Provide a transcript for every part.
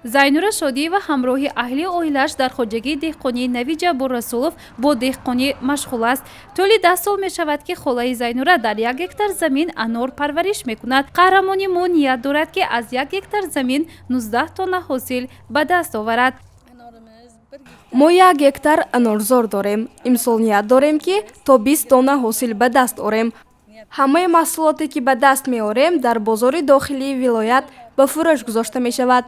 Зайнура Шодиева ҳамроҳи аҳли оилааш дар хоҷагии деҳқонии нави Ҷаббор Расулов бо деҳқонӣ машғул аст. Тӯли 10 сол мешавад, ки холаи Зайнура дар 1 гектар замин анор парвариш мекунад. Қаҳрамони мо ният дорад, ки аз 1 гектар замин 19 тонна ҳосил ба даст оварад. Мо 1 гектар анорзор дорем. Имсол ният дорем, ки то 20 тонна ҳосил ба даст орем. Ҳамаи маҳсулоте, ки ба даст меорем, дар бозори дохилии вилоят ба фурӯш гузошта мешавад.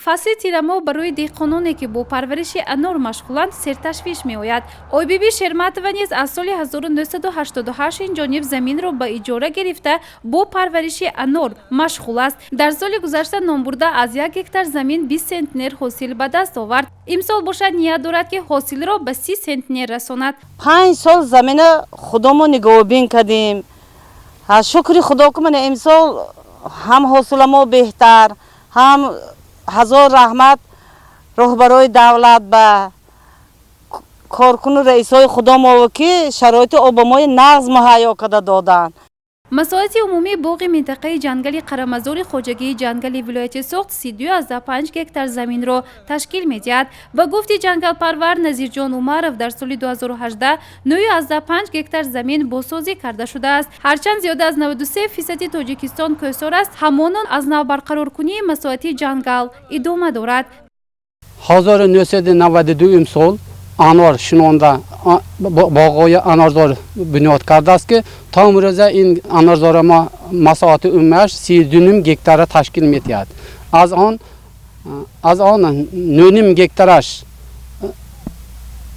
Фасли тирамоҳ барои деҳқононе, ки бо парвариши анор машғуланд, серташвиш меояд. Ойбиби Шерматова низ аз соли 1988 инҷониб заминро ба иҷора гирифта, бо парвариши анор машғул аст. Дар соли гузашта номбурда аз 1 гектар замин 20 центнер ҳосил ба даст овард. Имсол бошад, ният дорад, ки ҳосилро ба 30 центнер расонад. 5 сол замина худомо нигоҳубин кардем. Шукри Худо, ки мана имсол ҳам ҳосиламо беҳтар, ҳам ҳазор раҳмат роҳбарои давлат ба коркуну раисҳои худомо, ки шароити обомои нағз муҳайё карда доданд. Масоҳати умумии боғи минтақаи ҷангали Қарамазори хоҷагии ҷангали вилояти Суғд 32,5 гектар заминро ташкил медиҳад. Ба гуфти ҷангалпарвар Назирҷон Умаров, дар соли 2018 9,5 гектар замин бозсозӣ карда шудааст. Ҳарчанд зиёда аз 93 фисади Тоҷикистон кӯҳсор аст, ҳамонон аз нав барқароркунии масоҳати ҷангал идома дорад. 1992 сол анор шинонда, боғҳои анорзор бунёд кардааст, ки то имрӯза ин анорзори мо масоҳати умумиаш 32,5 гектарро ташкил медиҳад. Аз он 9,5 гектараш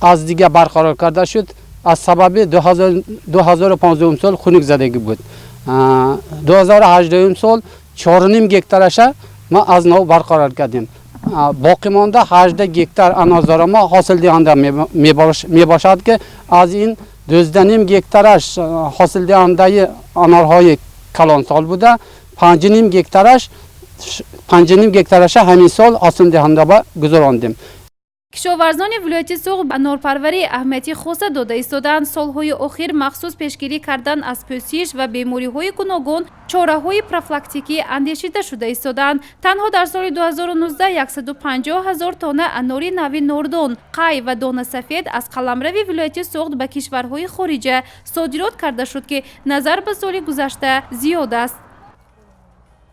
аз дига барқарор карда шуд, аз сабаби 2015 сол хунукзадагӣ буд. 2018 сол 4,5 гектараша мо аз нав барқарор кардем. Боқимонда 18 гектар анорзори мо ҳосилдиҳанда мебошад, ки аз ин 12,5 гектараш ҳосилдиҳандаи анорҳои калонсол буда, 5,5 гектараша ҳамин сол ҳосилдиҳанда ба гузарондем. Кишоварзони вилояти Суғд ба анорпарварӣ аҳамияти хоса дода истодаанд. Солҳои охир махсус пешгирӣ кардан аз пӯсиш ва бемориҳои гуногун чораҳои профилактикӣ андешида шуда истодаанд. Танҳо дар соли 2019 150 ҳазор тонна анори нави Нордон, Қай ва Донасафед аз қаламрави вилояти Суғд ба кишварҳои хориҷа содирот карда шуд, ки назар ба соли гузашта зиёд аст.